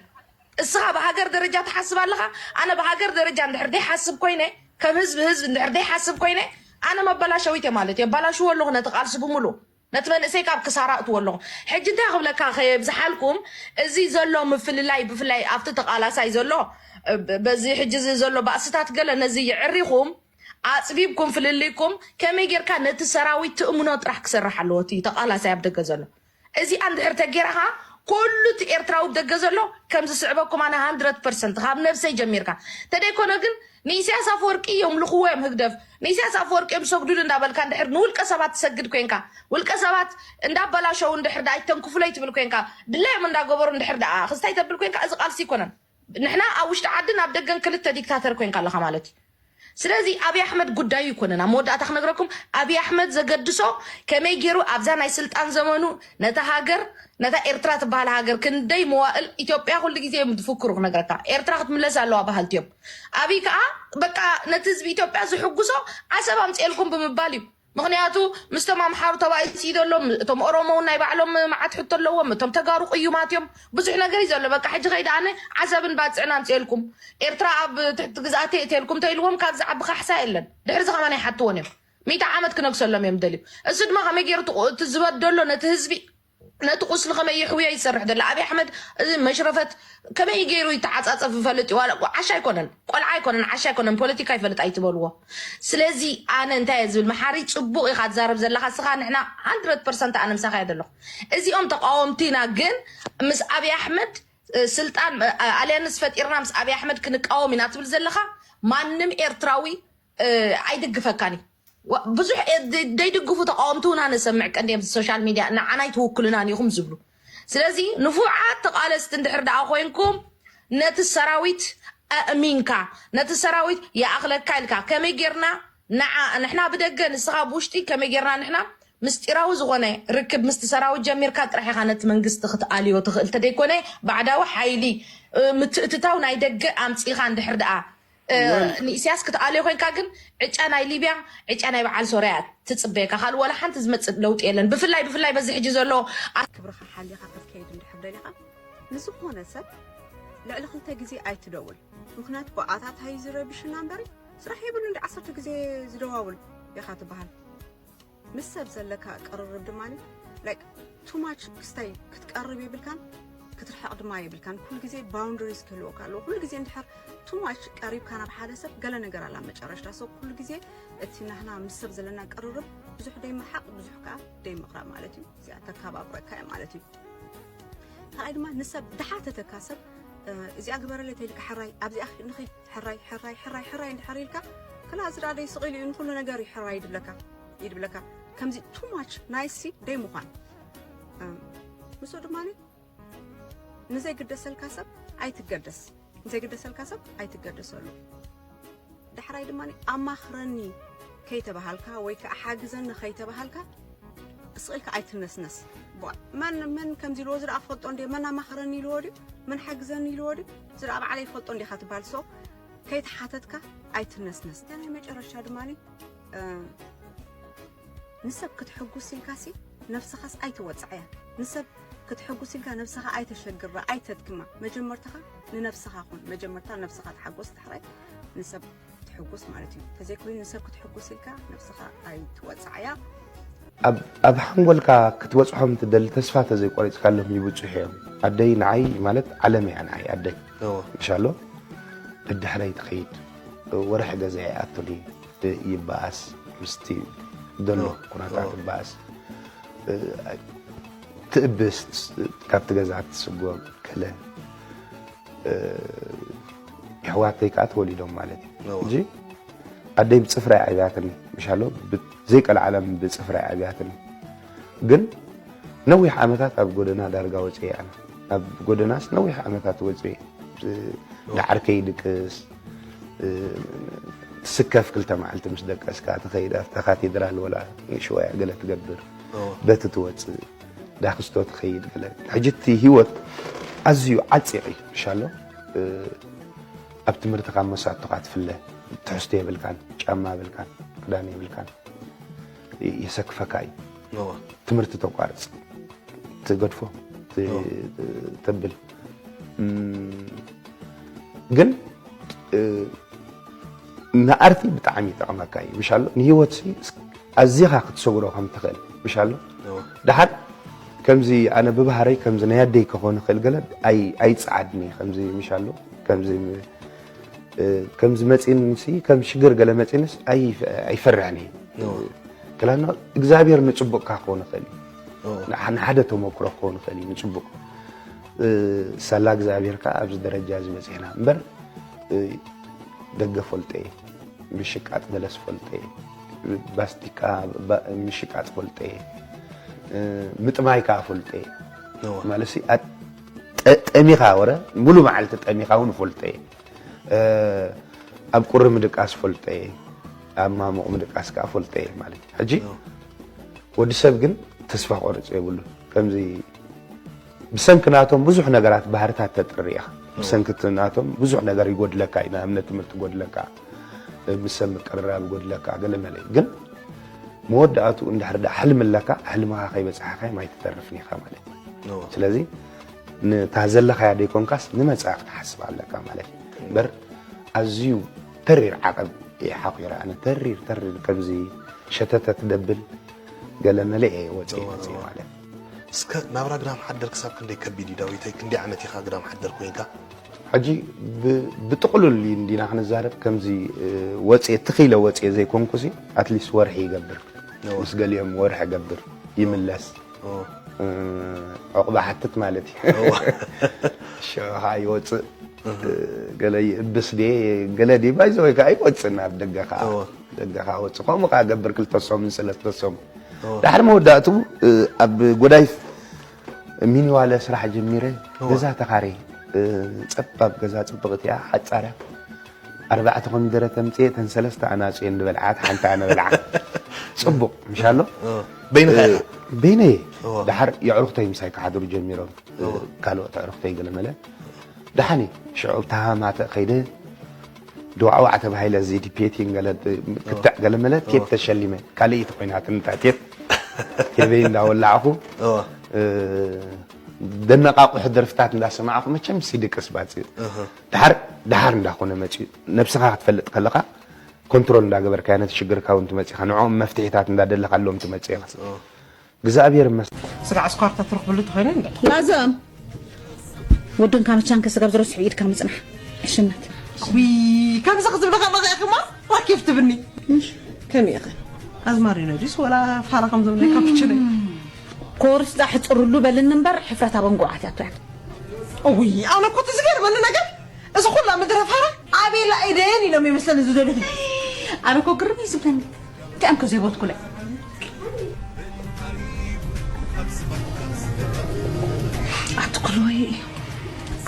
እስኻ ብሃገር ደረጃ ትሓስብ ኣለኻ። ኣነ ብሃገር ደረጃ እንድሕር ደይሓስብ ኮይነ፣ ከም ህዝቢ ህዝቢ እንድሕር ደይሓስብ ኮይነ፣ ኣነ መበላሸዊት እየ ማለት እየ። የባላሽዎ ኣለኹ ነቲ ቃልሲ ብምሉእ። ነቲ መንእሰይ ካብ ክሳራ እእትዎ ኣለኹ። ሕጂ እንታይ ክብለካ ከየብዝሓልኩም፣ እዚ ዘሎ ምፍልላይ፣ ብፍላይ ኣብቲ ተቃላሳይ ዘሎ፣ እ፣ በዚ ሕጂ እዚ ዘሎ ባእስታት ገለ ነዚ የዕሪኹም፣ ኣጽቢብኩም ፍልልይኩም፣ ከመይ ጌርካ ነቲ ሰራዊት ትእምኖ ጥራሕ ክሰርሕ ኣለዎ፣ እቲ ተቃላሳይ ኣብ ደገ ዘሎ። እዚኣ እንድሕር ተጌራኻ፣ ኩሉ እቲ ኤርትራዊ ኣብ ደገ ዘሎ ከም ዝስዕበኩም ኣነ ሃንድረድ ፐርሰንት ካብ ነብሰይ ጀሚርካ። ተደይኮነ ግን ንኢሳያስ ኣፈወርቂ እዮም ልኽዎ እዮም ህግደፍ፣ ንኢሳያስ ኣፈወርቂ እዮም ሰግዱሉ እንዳበልካ እንድሕር ንውልቀ ሰባት ትሰግድ ኮንካ፣ ውልቀ ሰባት እንዳበላሸው እንድሕር ደኣ ኣይተንክፉለይ ትብል ኮንካ፣ ድላዮም እንዳገበሩ እንድሕር ደኣ ክስታይ ተብል ኮንካ፣ እዚ ቃልሲ ኣይኮነን። ንሕና ኣብ ውሽጢ ዓድን ኣብ ደገን ክልተ ዲክታተር ኮንካ ኣለኻ ማለት እዩ። ስለዚ ኣብይ ኣሕመድ ጉዳዩ ይኮነን። ኣብ መወዳእታ ክነግረኩም፣ ኣብይ ኣሕመድ ዘገድሶ ከመይ ገይሩ ኣብዛ ናይ ስልጣን ዘመኑ ነታ ሃገር፣ ነታ ኤርትራ ትበሃል ሃገር፣ ክንደይ መዋእል ኢትዮጵያ ኩሉ ግዜ እዮም ዝፍክሩ ክነግረካ። ኤርትራ ክትምለስ ኣለዋ በሃልቲ እዮም። ኣብይ ከዓ በቃ ነቲ ህዝቢ ኢትዮጵያ ዝሕጉሶ ዓሰብ ኣምፅኤልኩም ብምባል እዩ። ምኽንያቱ ምስቶም ኣምሓሩ ተባኢሱ እዩ ዘሎ፣ እቶም ኦሮሞ እውን ናይ ባዕሎም መዓት ሕቶ ኣለዎም፣ እቶም ተጋሩ ቅዩማት እዮም፣ ብዙሕ ነገር እዩ ዘሎ። በቃ ሕጂ ከይደ ኣነ ዓሰብን ባጽዕን ኣምፅኤልኩም፣ ኤርትራ ኣብ ትሕቲ ግዝኣተይ እተልኩም ተኢልዎም ካብ ዝዓቢ ካሕሳ የለን። ድሕሪ እዚ ከማን ይሓትዎን እዮም። ሚእቲ ዓመት ክነግሰሎም እዮም ደልዩ። እሱ ድማ ከመይ ገይሩ እቲ ቁ-፣ እቲ ዝበደሎ ነቲ ህዝቢ፣ ነቲ ቁስሊ ከመይ ይሕውዮ ይሰርሕ ዘሎ። ኣብይ ኣሕመድ እዚ መሽረፈት ከመይ ገይሩ ይተዓጻጸፍ ይፈልጥ እዩ። ዋላ ዓሻ ኣይኮነን፣ ቆልዓ ኣይኮነን፣ ዓሻ ኣይኮነን፣ ፖለቲካ ይፈልጥ ኣይትበልዎ። ስለዚ ኣነ እንታይ እየ ዝብል፣ መሓሪ ጽቡቕ ኢኻ ትዛረብ ዘለኻ እስኻ፣ ንሕና ሃንድረድ ፐርሰንት ኣነ ምሳኻ እየ ዘለኹ። እዚኦም ተቃወምቲና ግን ምስ ኣብይ ኣሕመድ፣ እ፣ ስልጣን፣ እ፣ ኣልያንስ ፈጢርና ምስ ኣብይ ኣሕመድ ክንቃወም ኢና ትብል ዘለኻ፣ ማንም ኤርትራዊ፣ እ፣ ኣይድግፈካን እዩ። ዋ-፣ ብዙሕ እ-፣ ደ-፣ ደይድግፉ ተቃወምቲ እውን ኣነ ሰምዕ ቀንዲ ኣብዚ ሶሻል ሚድያ ንዓና ኣይትውክሉናን ኢኹም ዝብሉ። ስለዚ ንፉዓት ተቃለስቲ እንድሕር ደኣ ኮይንኩም ነቲ ሰራዊት ኣእሚንካ፣ ነቲ ሰራዊት ይኣኽለካ ኢልካ ከመይ ጌርና ንዓ-፣ ንሕና ብደገ ንስኻ ብውሽጢ ከመይ ጌርና ንሕና ምስጢራዊ ዝኾነ ርክብ ምስቲ ሰራዊት ጀሚርካ ጥራሕ ኢኻ ነቲ መንግስቲ ክትኣልዮ ትኽእል። ተደይኮነ ባዕዳዊ ሓይሊ፣ እ፣ ምትእትታው ናይ ደገ ኣምጺእኻ እንድሕር ደኣ እ፣ ንኢሳያስ ክትኣልዮ ኮይንካ ግን ዕጫ ናይ ሊብያ፣ ዕጫ ናይ በዓል ሶርያ ትጽበየካ። ካልእ ዋላ ሓንቲ ዝመጽእ ለውጢ የለን። ብፍላይ፣ ብፍላይ በዚ ሕጂ ዘሎ ኣ- ክብርኻ ሓሊኻ ክትከይድ እንድሕር ደሊኻ፣ ንዝኾነ ሰብ ልዕሊ ክልተ ግዜ ኣይትደውል። ምኽንያቱ ብኣታታ እዩ ዝረብሽና እምበሪ፣ ስራሕ የብሉ እንዲ ዓሰርተ ግዜ ዝደዋውል ኢኻ ትበሃል። ምስ ሰብ ዘለካ ቅርርብ ድማ፣ ላይክ፣ ቱ ማች ክስታይ ክትቀርብ የብልካን፣ ክትርሕቕ ድማ የብልካን። ኩሉ ግዜ ባውንደሪስ ክህልወካ ኣለዎ። ኩሉ ግዜ እንድሕር ቱ ማች ቀሪብካ ናብ ሓደ ሰብ፣ ገለ ነገር ኣላ መጨረሽታ። ሶ ኩሉ ግዜ እቲ ናህና ምስ ሰብ ዘለና ቅርርብ ብዙሕ ደይምርሓቕ፣ ብዙሕ ከኣ ደይምቕራብ ማለት እዩ። እዚኣ ተከባብረካ እያ ማለት እዩ። ካልኣይ ድማ ንሰብ ድሓተተካ ሰብ፣ እ፣ እዚኣ ግበረለይ ተይልካ ሕራይ፣ ኣብዚኣ ንኺድ ሕራይ፣ ሕራይ፣ ሕራይ፣ ሕራይ እንድሕር ኢልካ፣ ክላ እዚ ደኣ ደይ ስቕ ኢሉ እዩ፣ ንኹሉ ነገር እዩ ሕራይ ይድብለካ፣ ይድብለካ። ከምዚ ቱ ማች ናይሲ ደይ ምዃን። እ፣ ምስኡ ድማ ንዘይግደሰልካ ሰብ ኣይትገደስ፣ ንዘይግደሰልካ ሰብ ኣይትገደሰሉ። ዳሕራይ ድማ ኣማኽረኒ፣ ከይተባሃልካ ወይ ከዓ ሓግዘኒ ከይተባሃልካ እስቕ ኢልካ ኣይትነስነስ። ቧ፣ መን መን ከምዚ ኢልዎ ዝረኣ ፈልጦ እንዴ፣ መን ኣማኸረኒ ኢልዎ ድዩ፣ መን ሓግዘኒ ኢልዎ ድዩ፣ ዝረኣ በዓለይ ይፈልጦ እንዴ ኢኻ ትበሃል። ሶ ከይተሓተትካ ኣይትነስነስ። እታ ናይ መጨረሻ ድማ ንሰብ ክትሕጉስ ኢልካሲ ነብስኻስ ኣይትወፅዓያ። ንሰብ ክትሕጉስ ኢልካ ነብስኻ ኣይተሸግራ፣ ኣይተድክማ። መጀመርታኻ ንነብስኻ ኩን። መጀመርታ ነብስኻ ተሓጎስ፣ ዳሕራይ ንሰብ ትሕጉስ ማለት እዩ። ተዘይኮይኑ ንሰብ ክትሕጉስ ኢልካ ነብስኻ ኣይትወፅዓያ። ኣብ ኣብ ሓንጎልካ ክትበፅሖም ትደሊ ተስፋ ተዘይቆሪፅካሎም ይብፅሑ እዮም። ኣደይ ንዓይ ማለት ዓለም እያ ንዓይ ኣደይ። እዎ። ምሻሎ ደድሕረይ ትኸይድ። ወርሒ ገዛ ይኣቱኒ፣ ይበኣስ፣ ምስቲ ዘሎ እዎ፣ ኩነታት እዎ። ይበኣስ። ትእብስ፣ ካብቲ ገዛ ትስጎም፣ ገለ። የሕዋተይ ከዓ ተወሊዶም ማለት እዩ እዎ። እንጂ ኣደይ ብፅፍራ ኣብያትኒ ምሻሎ ዘይቀልዓለም ብፅፍራ ኣብያትኒ። ግን ነዊሕ ዓመታት ኣብ ጎደና ዳርጋ ወፅየ ኣነ። ኣብ ጎደናስ ነዊሕ ዓመታት ወፅየ። ዳዓርከይ ድቅስ፣ ስከፍ ክልተ መዓልቲ ምስ ደቀስካ ትኸይድ ኣብታ ካቴድራል ወላ ሽወያ ገለ ትገብር። እዎ። በቲ ትወፅእ ዳክስቶ ትኸይድ ገለ። ሕጂ እቲ ህይወት ኣዝዩ ዓፂቕ እዩ ምሻሎ። ኣብ ትምህርትኻ መሳቶኻ ትፍለ፣ ትሕዝቶ የብልካን፣ ጫማ የብልካን፣ ክዳን የብልካን፣ የሰክፈካ እዩ። እዎ። ትምህርቲ ተቋርፅ፣ ትገድፎ፣ ት-፣ እዎ። ተብል። እም፣ ግን፣ እ፣ ንኣርቲ ብጣዕሚ ይጠቕመካ እዩ። ምሻሎ ንህይወትሲ ኣዚኻ ክትሰግሮ ከም ትኽእል። ምሻሎ እዎ። ደሓር ከምዚ ኣነ ብባህረይ ከምዚ ናይ ኣደይ ክኾን ይኽእል ገለ ኣይ-፣ ኣይጸዓድኒ። ከምዚ ምሻሎ ከምዚ ም-፣ እ፣ ከምዚ መጺንሲ ከም ሽግር ገለ መጺንስ ኣይ-፣ ኣይፈርሕን እየ። እዎ። ክላና እግዚኣብሔር ንጽቡቕካ ክኾን ይኽእል እዩ። እዎ። ንሓ-፣ ንሓደ ተመክሮ ክኾን ይኽእል እዩ ንጽቡቕ። እ፣ ሳላ እግዚኣብሔር ከኣ ኣብዚ ደረጃ እዚ በጺሕና። እምበር፣ እ፣ ደገ ፈልጠ እየ። ምሽቃጥ በለስ ፈልጠ እየ። ባስቲካ ባ-፣ ምሽቃጥ ፈልጠ እየ። እ፣ ምጥማይ ከኣ ፈልጠ እየ። እዎ። ማለትሲ፣ ኣ-፣ ጠ-፣ ጠሚኻ ወረ፣ ሙሉ መዓልቲ ጠሚኻ እውን ፈልጠ እየ። እ፣ ኣብ ቁሪ ምድቃስ ፈልጠ እየ። ኣብ ማሙቕ ምድቃስ ከኣ ፈልጠ እየ ማለት እዩ። ሕጂ እዎ። ወዲ ሰብ ግን ተስፋ ቆርጽ የብሉን። ከምዚ ብሰንኪ ናቶም ብዙሕ ነገራት ባህርታት ተጥሪ ኢኻ። እዎ። ብሰንኪ እቲ ናቶም ብዙሕ ነገር ይጎድለካ እዩ። ንኣብነት ትምህርቲ ይጎድለካ፣ ምስ ሰብ ምቅርራብ ይጎድለካ፣ ገለ መለ እዩ። ግን መወዳእትኡ እንድሕር ደኣ ሕልሚ ኣለካ፣ ሕልምኻ ከይበጻሕካዮም ኣይትተርፍን ኢኻ ማለት እዩ። እዎ። ስለዚ ነታ ዘለኻያ ደይኮንካስ ንመጻኢ ክትሓስብ ኣለካ ማለት እዩ። እምበር ኣዝዩ ተሪር ዓቐብ እየ ሓቑረ ኣነ። ተሪር፣ ተሪር ከምዚ ሸተተ ትደብል ገለ መለ እየ ወፂኤ እዎ፣ መፅኤ እዎ። ማለት። እስከ ናብራ ግዳም ሓደር ክሳብ ክንደይ ከቢድ እዩ ዳዊተይ? ክንደይ ዓመት ኢኻ ግዳም ሓደር ኮይንካ? ሕጂ ብ-፣ ብጥቕሉል እንዲና ክንዛረብ ከምዚ፣ እ፣ ወፅኤ፣ ትኺለ ወፅኤ ዘይኮንኩሲ፣ ኣትሊስት ወርሒ ይገብር። እዎ። ምስ ገሊኦም ወርሒ ይገብር፣ ይምለስ። እዎ። እ፣ ዕቑባ ሓትት ማለት እዩ። እዎ። ሽዑ ኸዓ ይወፅእ። እህ። እ፣ ገለ ይእብስ ድየ፣ ገለ ድየ፣ ባይዘወይ ከኣ ይወፅእ ናብ ደገ ኸዓ። እዎ። ደገ ኸዓ ወፅእ። ከምኡ ኸዓ ገብር ክልተ ሰሙን፣ ሰለስተ ሰሙን። እዎ። ዳሕሪ መወዳእትኡ፣ እ፣ ኣብ ጎዳይፍ ሚኒዋለ ስራሕ ጀሚረ፣ እዎ። ገዛ ተኻርየ። እ፣ ጸባብ ገዛ ጽብቕቲ እያ፣ ሓጻር እያ። ኣርባዕተ ኮሚደረ ተምጽኤ፣ እተን ሰለስተ ኣናጹ እየን ዝበልዓ፣ እታ ሓንቲ ኣነ በልዓ። ጽቡቕ፣ ምሽ ኣሎ? እዎ። በይንኻ እ፣ ኢኻ? በይነይ እየ። እዎ። ደሓር የዕሩኽተይ ምሳይ ክሓድሩ ጀሚሮም። እዎ። ካልኦት ኣዕሩኽተይ ገለ መለ። ደሓን እዩ። ሽዑ ብተሃማተ ከይደ፣ ድዋዕዋዕ ተባሂለ፣ እዚ ዲፔቲን ገለ፣ ክትዕ ገለ መለ፣ ቴፕ እዎ። ተሸሊመ። ካልእ እዩ ተኾይናትኒ እታ ቴፕ። ቴበይ እንዳወላዕኹ፣ እዎ። እ፣ ደነቓቑሑ ደርፍታት እንዳሰማዕኹ፣ መቸም ሲድቅስ ባጽእ። እህ። ደሓር፣ ደሓር እንዳኾነ መጽዩ። ነብስኻ ክትፈልጥ ከለኻ፣ ኮንትሮል እንዳገበርካዮ ነቲ ሽግርካ እውን ትመጽእ ኢኻ። ንዕኦም መፍትሒታት እንዳደለኻሎም ትመጽእ ኢኻ። እዎ። እግዚኣብሔር ይመስገን። ስጋዕ ስኳር ተትረኽብሉ ተኾይነ እንደ ናዞም። ወድንካ መቻንከ ስጋብ ዝረስሑ ኢድካ ምጽናሕ። ዕሽነት። ዊ፣ ከምዚ ክዝብለ ከለኻ ኢኺ እሞ ራኪፍ ትብኒ። ምሽ፣ ከመይ ኢኺ? ኣዝማሪኖ ድዩስ ወላ ፋራ ከም ዘብለካ ክችነ? ኮርስ ዳሕ ጽሩሉ በልኒ እምበር ሕፍረት ኣብ እንጉዓት እያ ትውዕል። እውይ፣ ኣነ እኮ እቲ ዝገርመኒ ነገር እዚ ኩላ ምድረ ፋራ ኣቤላ ኢደን ኢሎም ይመስለኒ ዝደልዩ። ኣነ እኮ ግርም እዩ ዝብለኒ። እንታይ እምከ ዘይቦትኩለ? ኣትኩሎይ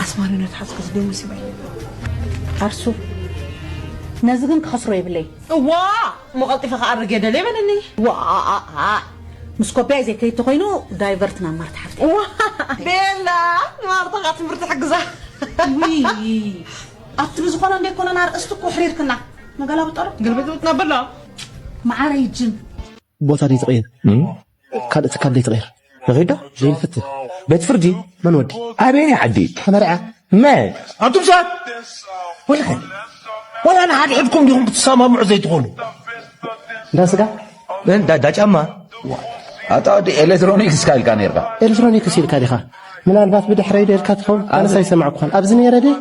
ኣስማሪ ነትሓዝኩ ዝደው ሲባይ። ኣርሱ ነዚ ግን ክኸስሮ የብለይ። እዋ እሞ ቀልጢፈ ክኣርግ እየ ደልየ በለኒ። ዋ ምስ ኮቢያይ ዘይከይድ ተኮይኑ ዳይቨርት ናብ ማርታ ሓፍቲ። እዋ ቤላ ንማርታኻ ትምህርቲ ሕግዛ። ውይ ኣብቲ ብዝኾነ እንደ ኮነና ኣርእስቲ እኮ ኣሕሪርክና። መገላብጦ ዶ? ግልብጥብጥ ነብላ። መዓረይ ጅን ቦታ ደይ ትቕይር ካልእ ትካል ደይ ትቕይር ንኺዶ ዘይንፍትህ ቤት ፍርዲ መን ወዲ ኣበየናይ ዓዲ ተመርዐ መ ኣንቱም ሰባት ወላ ሓ- ወላ ንሓድሕድኩም ዲኹም ክትሰማምዑ ዘይትኽእሉ እንዳ ስጋ እንዳ እንዳ ጫማ ኣታ ወዲ ኤሌክትሮኒክስ ኢልካ ኔርካ ኤሌክትሮኒክስ ኢልካ ዲኻ ምናልባት ብድሕረይ ዶ ኢልካ ትኸውን ኣነስ ኣይሰማዕኩኻን ኣብዚ ነይረ ድየ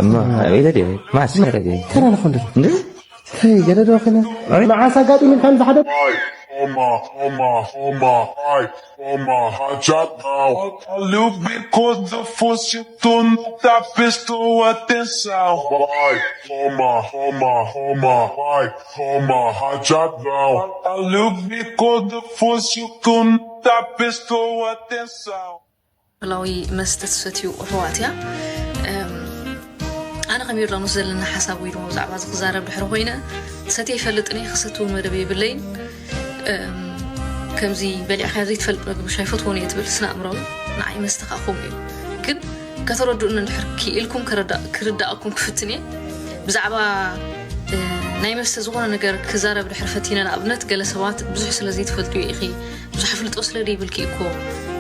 እማ ኣቤለ ድየ ማስ ነረ ድየ ተናንኹ እንድሪ እንዴ ተይ ገለ ዶ ኺነ መዓስ ኣጋጢሙ ኢልካ ንዝሓደ Toma, toma, toma, ai, toma, rajada. Olha o bico de fosse, tu não tá presto atenção. Ai, toma, toma, toma, ai, toma, rajada. Olha o bico de fosse, tu não tá presto atenção. ባህላዊ መስተ ትሰትዩ ኣሕዋት እያ ኣነ ከም ዮርዳኖስ ዘለና ሓሳብ ወይ ድማ ብዛዕባ እዚ ክዛረብ ድሕሪ ኮይነ ሰትየ ይፈልጥን እየ ክሰቲ እውን መደብ የብለይን ከምዚ በሊዕካ ዘይትፈልጥ መግቢ ሻይ ፈትዎን እየ ትብል ስነ ኣእምራዊ ንዓይ መስተ ከዓ ከምኡ እዩ ግን ከተረድኡኒ እንድሕር ክኢልኩም ክርዳእኩም ክፍትን እየ ብዛዕባ ናይ መስተ ዝኾነ ነገር ክዛረብ ድሕር ፈቲነ ንኣብነት ገለ ሰባት ብዙሕ ስለ ዘይትፈልጡ ኢኺ ብዙሕ ኣፍልጦ ስለ ደይብልኪ እኮ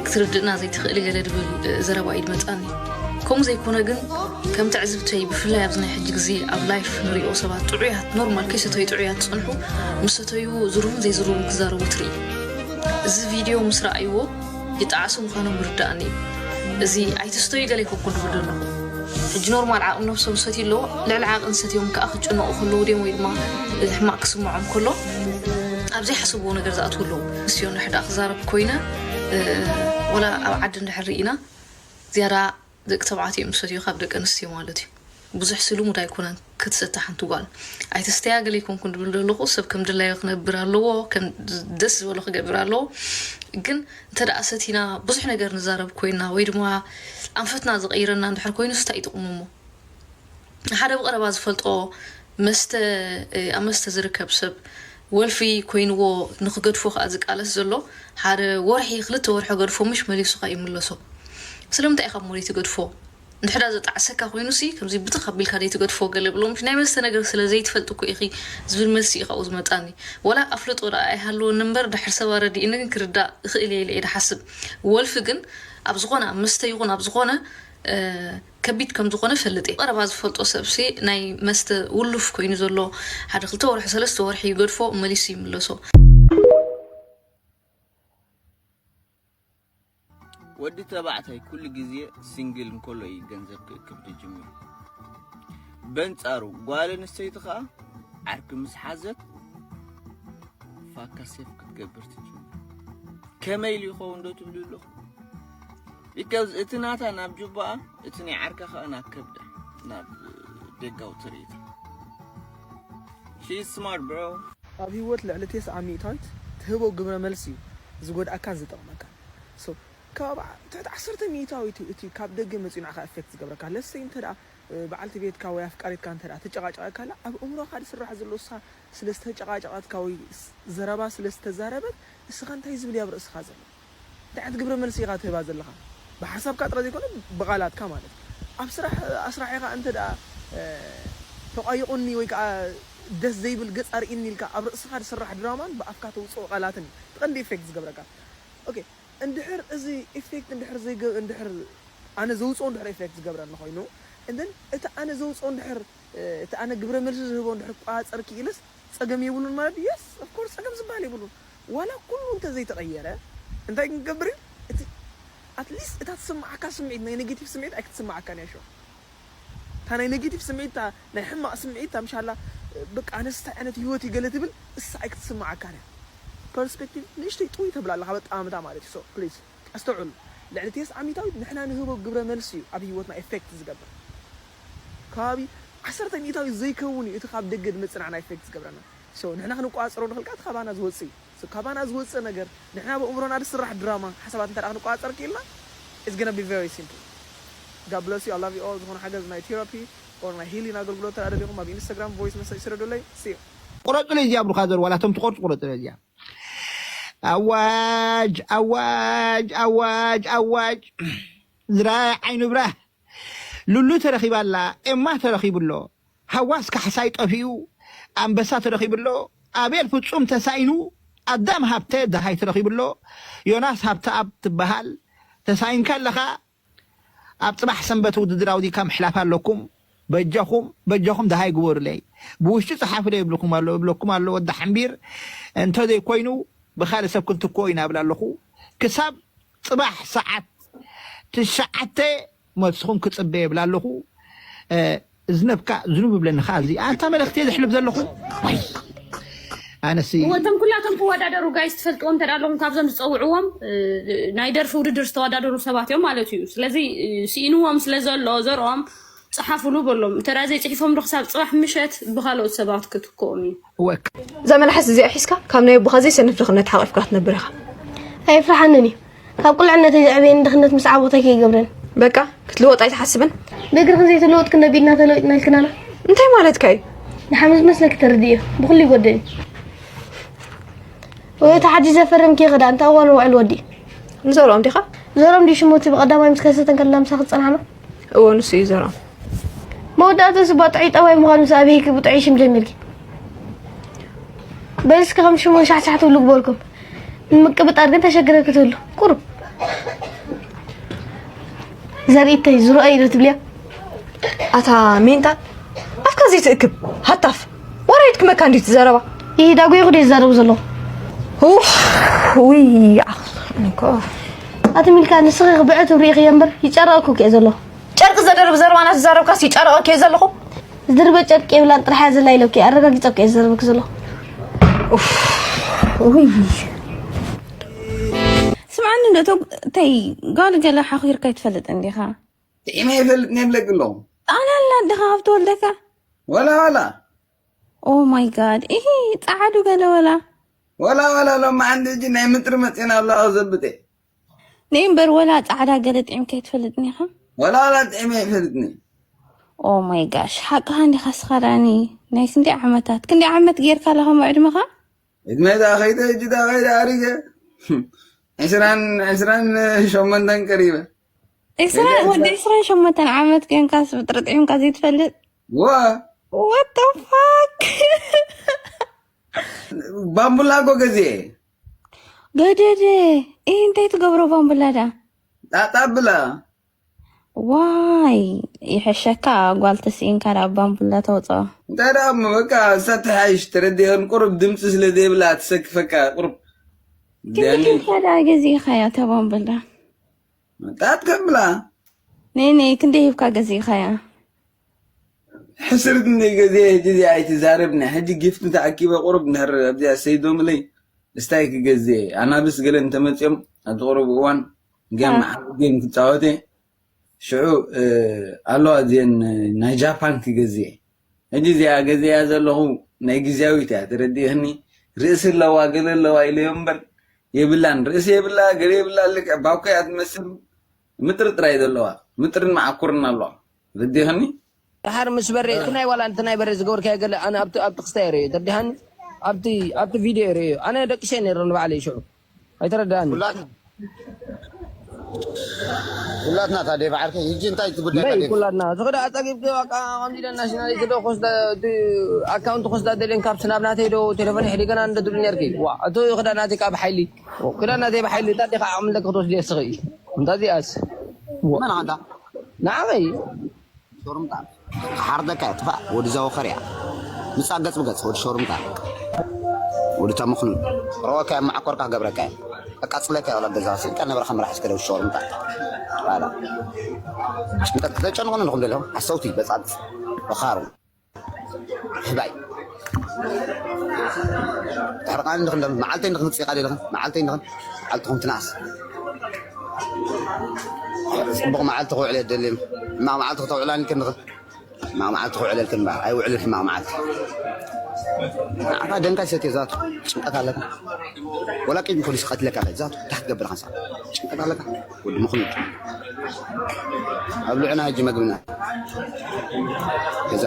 ክትርድእና ዘይትኽእሊ ገለ ድብል ዘረባ እዩ ድመጻኒ ከምኡ ዘይኮነ ግን ከም ትዕዝብተይ ብፍላይ ኣብዚ ናይ ሕጂ ግዜ ኣብ ላይፍ ንሪኦ ሰባት ጥዑያት ኖርማል ከይሰተዩ ጥዑያት ዝጸንሑ ምስ ሰተዩ ዝርቡን ዘይዝርቡን ክዛረቡ ትርኢ እዚ ቪድዮ ምስ ረኣይዎ ይጠዓሱ ምዃኖም ይርድኣኒ እዩ እዚ ኣይትስተዩ ገለ ይኮንኩን ድብል ዘሎ ሕጂ ኖርማል ዓቕሚ ነብሶም ዝሰትዩ ኣለዎ ልዕሊ ዓቕን ሰትዮም ከዓ ክጭነቑ ከለዉ ድዮም ወይ ድማ ሕማቕ ክስምዖም ከሎ ኣብ ዘይሓሰብዎ ነገር ዝኣትዉ ኣለዉ ንስዮ እንድሕር ደኣ ክዛረብ ኮይነ ወላ ኣብ ዓዲ እንድሕር ርኢና ዝያዳ ደቂ ተባዕትዮ እዮም ዝሰትዩ ካብ ደቂ ኣንስትዮ ማለት እዩ ብዙሕ ስልሙድ ኣይኮነን ክትሰቲ ሓንቲ ጓል ኣይተስተያ ገለ ይኮንኩን ድብል ዘለኹ ሰብ ከም ድላዮ ክነብር ኣለዎ ከም ደስ ዝበሎ ክገብር ኣለዎ ግን እንተ ደኣ ሰቲና ብዙሕ ነገር ንዛረብ ኮይና ወይ ድማ ኣንፈትና ዝቐይረና እንድሕር ኮይኑ ስታይ ይጥቕሙ እሞ ሓደ ብቐረባ ዝፈልጦ መስተ ኣብ መስተ ዝርከብ ሰብ ወልፊ ኮይንዎ ንክገድፎ ከዓ ዝቃለስ ዘሎ ሓደ ወርሒ ክልተ ወርሒ ገድፎ ምሽ መሊሱ ከዓ ይምለሶ ስለምንታይ ኢኻ ሞሪት ገድፎ እንድሕዳ ዘጣዕሰካ ኮይኑ ሲ ከምዚ ብትኽ ኣቢልካ ደይ ትገድፎ ገለ ብሎ ምሽ ናይ መስተ ነገር ስለ ዘይትፈልጥ እኮ ኢኺ ዝብል መልሲ እዩ ካብኡ ዝመፃኒ ወላ ኣፍልጦ ደኣ ኣይሃለወኒ እምበር ድሕር ሰብ ኣረዲእኒ ግን ክርዳእ እኽእል እየ ኢለ እየ ድሓስብ ወልፊ ግን ኣብ ዝኾነ ኣብ መስተ ይኹን ኣብ ዝኾነ ከቢድ ከም ዝኾነ ፈልጥ እየ። ቀረባ ዝፈልጦ ሰብሲ ናይ መስተ ውሉፍ ኮይኑ ዘሎ ሓደ ክልተ ወርሒ ሰለስተ ወርሒ ይገድፎ መሊሱ ይምለሶ። ወዲ ተባዕታይ ኩሉ ግዜ ሲንግል እንከሎ እዩ ገንዘብ ክእክብ ዝጅምር። በንጻሩ ጓል ኣንስተይቲ ኸኣ ዓርኪ ምስ ሓዘት ፋካ ሴፍ ክትገብር ትጅምር። ከመይ ኢሉ ይኸውን ዶ ትብሉ ኣለኹም? ቢካዝ እቲ ናታ ናብ ጁባኣ እቲ ናይ ዓርካ ከዓ ናብ ከብዳ ናብ ደጋዊ ትርኢታ She's smart bro ኣብ ህይወት ልዕሊ ቴስዓ ሚእታዊት ትህቦ ግብረ መልሲ እዩ ዝጎድኣካን ዝጠቕመካን so ካብ ትሕቲ ዓሰርተ ሚእታዊት እዩ እቲ ካብ ደገ መፂኡ ንዓኻ ኤፌክት ዝገብረካ ለሰይ እንተ ደኣ በዓልቲ ቤትካ ወይ ኣፍቃሪትካ እንተ ደኣ ትጨቃጨቀካ ኣላ ኣብ እምሮኻ ዝስራሕ ዘሎ እሳ ስለ ዝተጨቃጨቀትካ ወይ ዘረባ ስለ ዝተዛረበት እስኻ እንታይ ዝብል እዩ ኣብ ርእስኻ ዘሎ እንታይ ዓይነት ግብረ መልሲ ኢኻ ትህባ ዘለኻ ብሓሳብካ ጥራይ ዘይኮነ ብቓላትካ ማለት ኣብ ስራሕ ኣስራሒኻ እንተ ደኣ ተቋይቑኒ ወይ ከዓ ደስ ዘይብል ገጽ ኣርእኒ ኢልካ ኣብ ርእስኻ ዝስራሕ ድራማን ብኣፍካ ተውፅኦ ቃላትን እዩ ትቐንዲ ኢፌክት ዝገብረካ ኦኬ እንድሕር እዚ ኢፌክት እንድሕር ዘይገ እንድሕር ኣነ ዘውፅኦ እንድሕር ኢፌክት ዝገብረኒ ኮይኑ እን እቲ ኣነ ዘውፅኦ እንድሕር እቲ ኣነ ግብረ መልሲ ዝህቦ እንድሕር ክቋፀር ክኢለስ ፀገም የብሉን ማለት ድዩ yes of course ፀገም ዝበሃል የብሉን ዋላ ኩሉ እንተ ዘይተቐየረ እንታይ ክንገብር እዩ እቲ ኣትሊስት እታ ትስምዓካ ስምዒት ናይ ኔጌቲቭ ስምዒት ኣይክትስምዓካን እያ ሾ እታ ናይ ኔጌቲቭ ስምዒት እታ ናይ ሕማቕ ስምዒት እታ ምሻላ በቃ ኣነስ እንታይ ዓይነት ህይወት እዩ ገለ ትብል እሳ ኣይክትስምዓካን እያ ፐርስፔክቲቭ ንእሽተይ ጥውይ ተብላ ኣለኻ በጣምታ ማለት እዩ so please ኣስተውዕሉ ልዕሊ ቴስዓ ሚታዊት ንሕና ንህቦ ግብረ መልሲ እዩ ኣብ ህይወትና ኤፌክት ዝገብር ከባቢ ዓሰርተ ሚእታዊት ዘይከውን እዩ እቲ ካብ ደገ ዝመፅእ ንዓና ኤፌክት ዝገብረና so ንሕና ክንቋፀሮ ንኽእል ከዓ እቲ ካባና ዝወፅእ እዩ ካባና ዝወፅእ ነገር ንሕና ብእምሮና ዝስራሕ ድራማ ሓሳባት እንተ ክንቋፀር ክኢልና it's gonna be very simple God bless you I love you all ዝኾነ ሓገዝ ናይ ቴራፒ or ናይ ሂሊን ኣገልግሎት ተደሊኹም ኣብ ኢንስታግራም ቮይስ መሰጅ ስደዱለይ። ሲ ቁረፁለይ እዚኣ ብሩኻዘር፣ ዋላ እቶም ትቆርፁ ቁረፁለይ እዚኣ። ኣዋጅ ኣዋጅ ኣዋጅ ኣዋጅ። ዝራይ ዓይኑ ብራህ። ሉሉ ተረኺባላ። ኤማ ተረኺቡሎ። ሃዋስ ካሕሳይ ጠፊኡ። ኣንበሳ ተረኺቡሎ። ኣቤል ፍጹም ተሳኢኑ። ኣዳም ሃብተ ደሃይ ተረኺቡሎ። ዮናስ ሃብተኣብ ትበሃል። ተሳኢንካ ኣለኻ። ኣብ ጽባሕ ሰንበት ውድድር ኣውዲካ ምሕላፍ ኣለኩም። በጃኹም በጃኹም ደሃይ ግበሩለይ። ብውሽጢ ጸሓፉለይ ይብልኩም ኣሎ ይብለኩም ኣሎ ወዲ ሓምቢር። እንተዘይኮይኑ ብኻልእ ሰብ ክንትክኦ ኢና እብል ኣለኹ። ክሳብ ጽባሕ ሰዓት ትሽዓተ መልስኹም ክጽበ ይብል ኣለኹ። እዝነብካ ዝኑብ ይብለኒ ከኣ እዚ ኣንታ መልእኽቲ ዘሕልፍ ዘለኹ። ዋይ ኣነሲ እወ እቶም ኩላቶም ክወዳደሩ ጋይስ ትፈልጥዎም እንተ ኣለኹም ካብዞም ዝፀውዕዎም ናይ ደርፊ ውድድር ዝተወዳደሩ ሰባት እዮም ማለት እዩ። ስለዚ ስኢንዎም ስለ ዘሎ ዘርኦም ፀሓፉሉ በሎም። እንተ ዘይፅሒፎም ዶ ክሳብ ፅባሕ ምሸት ብካልኦት ሰባት ክትክኦም እዩ። ወክ እዛ መልሓስ እዚኣ ሒዝካ ካብ ናይ ኣቦኻ ዘይሰንፍ ድኽነት ሓቒፍካ ክትነብር ኢኻ። ኣይፍርሓንን እዩ። ካብ ቁልዕነተይ ዘዕበየኒ ድኽነት ምስ ዓበኹ እንታይ ከይገብረኒ። በቃ ክትልወጥ ኣይትሓስብን። ብእግርኽን ዘይተለወጥክን ነቢልና ተለዊጥና ኢልክናና። እንታይ ማለትካ እዩ? ንሓመድ መስለኪ ተረድእዮ። ብኹሉ ይጎደል እዩ። ወይ እቲ ሓድሽ ዘፈረምክዮ ክዳን እንታይ እዋኑ ውዕል ወዲኡ? ንዘርኦም ዲኻ? ዘርኦም ድዩ ሽሙ እቲ ብቐዳማይ ምስ ከሰተ እንከለና ምሳኺ ዝጸናሕና? እወ ንሱ እዩ ዘርኦም። መወዳእትኡስ እባ ጥዑይ ጠባይ ምዃኑ ምስ ኣበይኪ ብጥዑይ ሽም ጀሚርኪ። በል እስኪ ከም ሽሙ ሻሕሻሕ ትብሉ ግበርኩም። ንምቅብጣር ግን ተሸግረ ክትህሉ ቁሩብ። ዘርእተይ ዝረኣዩ ዶ ትብልያ? ኣታ ሜንታል ኣፍካ ዘይትእክብ ሃታፍ ወራይት ክመካ እንዲት ዘረባ። ይህ ዳጎይኹ ዶ ይዛረቡ ዘለኹ? ኡፍ ውይ ኣኽ እኮ ኣቲ ሚልካ ንስኺ ክብዕት ሪኢኽዮ እምበር ይጨረቐኩ እኮ እየ ዘለኹ። ጨርቂ ዘደርብ ዘረባ እናተዛረብካስ ይጨረቐኪ እየ ዘለኹ። ዝድርበ ጨርቂ የብላን ጥራሕ እያ ዘላ ኢለኪ ኣረጋጊፀ እኮ እየ ዝዛረበኪ ዘለኹ። ኡፍ ውይ ስምዓኒ እንዶ ተይ ጋል ገለ ሓኺርካ ይትፈልጥ እንዲኻ? ጥዒመ ይፈልጥ ነብለኪ ኣለኹ። ኣነ ኣላ እንዲኻ ካብ ትወልደካ ወላ ወላ ኦ ማይ ጋድ ኢሂ ጸዓዱ ገለ ወላ ወላ ወላ ሎማዓንቲ ሕጂ ናይ ምጥሪ መፂና ኣለዋ ዘብጠ ነይ እምበር ወላ ጻዕዳ ገለ ጥዒምካ ይትፈልጥኒ ኢኻ? ወላ ወላ ጥዒመ ይፈልጥኒ። ኦ ማይ ጋሽ ሓቅኻ እንዲኻ ስኻ ዳኒ ናይ ክንደይ ዓመታት ክንደይ ዓመት ጌርካ ኣለኻ ዕድመኻ? ዕድመይ ደኣ ከይደ ሕጂ ደኣ ከይደ ኣሪገ ዕስራን ዕስራን ሸሞንተን ቀሪበ። ዕስራን ወዲ ዕስራን ሸሞንተን ዓመት ኮይንካስ ብጥርጥዒምካ ዘይትፈልጥ? ዋ What the fuck? ባምቡላ እኮ ገዚኤ። ገደደ ኢህ እንታይ ትገብሮ ባምቡላ ዳ? ጣጣ ብላ። ዋይ ይሕሸካ ጓል ተስኢንካ ዳ ባምቡላ ተውፅኦ። እንታይ ደኣ እሞ በቃ እሳ ትሓይሽ ተረዲእኽን ቁሩብ ድምፂ ስለ ዘይብላ ትሰክፈካ ቁሩብ ክንዲ ኬድካ ዳ ገዚእኻያ እታ ባምቡላ? ጣት ከብላ ነይ ነይ ክንደይ ሂብካ ገዚእኻያ? ሕስርት እንደ ገዜ ሕጂ እዚኣ ኣይትዛረብኒ ሕጂ ጊፍት ተኣኪበ ቁሩብ እንድሕር ኣብዚኣ ሰይዶምለይ እስታይ ክገዝእ ኣናብስ ገለ እንተመፅኦም ኣብቲ ቁሩብ እዋን ጌም ዓቢ ጌም ክፃወት እየ ሽዑ ኣለዋ እዚአን ናይ ጃፓን ክገዝእ እየ ሕጂ እዚኣ ገዚእያ ዘለኹ ናይ ግዝያዊት እያ ተረዲእኽኒ ርእሲ ኣለዋ ገለ ኣለዋ ኢለዮ እምበር የብላን ርእሲ የብላ ገለ የብላ ልክዕ ባኮ እያ ትመስል ምጥሪ ጥራይ ዘለዋ ምጥርን መዓኩርን ኣለዋ ተረዲእኽኒ ድሓር ምስ በሬ እቲ ናይ ዋላ እቲ ናይ በሬ ዝገበርካዮ ገለ ኣነ ኣብቲ ኣብቲ ክስታይ ርእዮ ተርዲሃኒ ኣብቲ ኣብቲ ቪድዮ ርእዮ ኣነ ደቂሰ ነይረ ንባዕለይ ሽዑ ኣይተረዳኣኒ ኩላትና ታዲያ ባዕርከ ሕጂ እንታይ ትጉዳይ ኩላትና ዝኽዳ ኣፀጊብኪ ከምዚ ኢለ ናሽናሊቲ ዶ ኮስዳ ኣካውንት ኮስዳ ደልየን ካብ ስናብ ናተይ ዶ ቴሌፎን ሕዲገና እንደትብል ነርኪ ዋ እቲ ክዳ ናተይ ካብ ሓይሊ ክዳ ናተይ ብሓይሊ ታዲኻ ዓቕሚ ኣለኪ ክትወስዲ ስኺ እንታዚኣስ መን ኣንታ ንዓኸይ ሾርምጣ ክሓርደካ እያ ጥፋእ ወዲ ዘወኸር እያ ምጻእ ገጽ ብገጽ ወዲ ሾርምጣ ወዲ ተምኽኑ ረወካ እያ ማዓኮርካ ክገብረካ እያ ኣቃጽለካ እያ ወላ ገዛ ስልካ ነበርካ መራሕ እስከ ደው ሾርምጣ ባላ ጭንቀት ተጨንቑ ንኹም ደለኹም ሓሰውቲ በጻጽ በኻሩ ህባይ ተሕርቃኒ ንኽን ደም መዓልተይ ንኽን ጽቃ ደለኽን መዓልተይ ንኽን መዓልትኹም ትናስ ጽቡቕ መዓልቲ ክውዕል የደልም ሕማቕ መዓልቲ ክተውዕላኒ ክንኽን ሕማቕ መዓልቲ ክውዕለልክን እምበኣር ኣይውዕልን ሕማቕ መዓልቲ ንዓኻ ደንካ ይሰትዮ ዛቱ ጭንቀት ኣለካ ወላ ቅድሚ ፖሊስ ቀትለካ ዛቱ እንታይ ክትገብር ኢኻ ጭንቀት ኣለካ ወዲ ምኽኑድ ኣብልዑና ሕጂ መግብና። ገዛ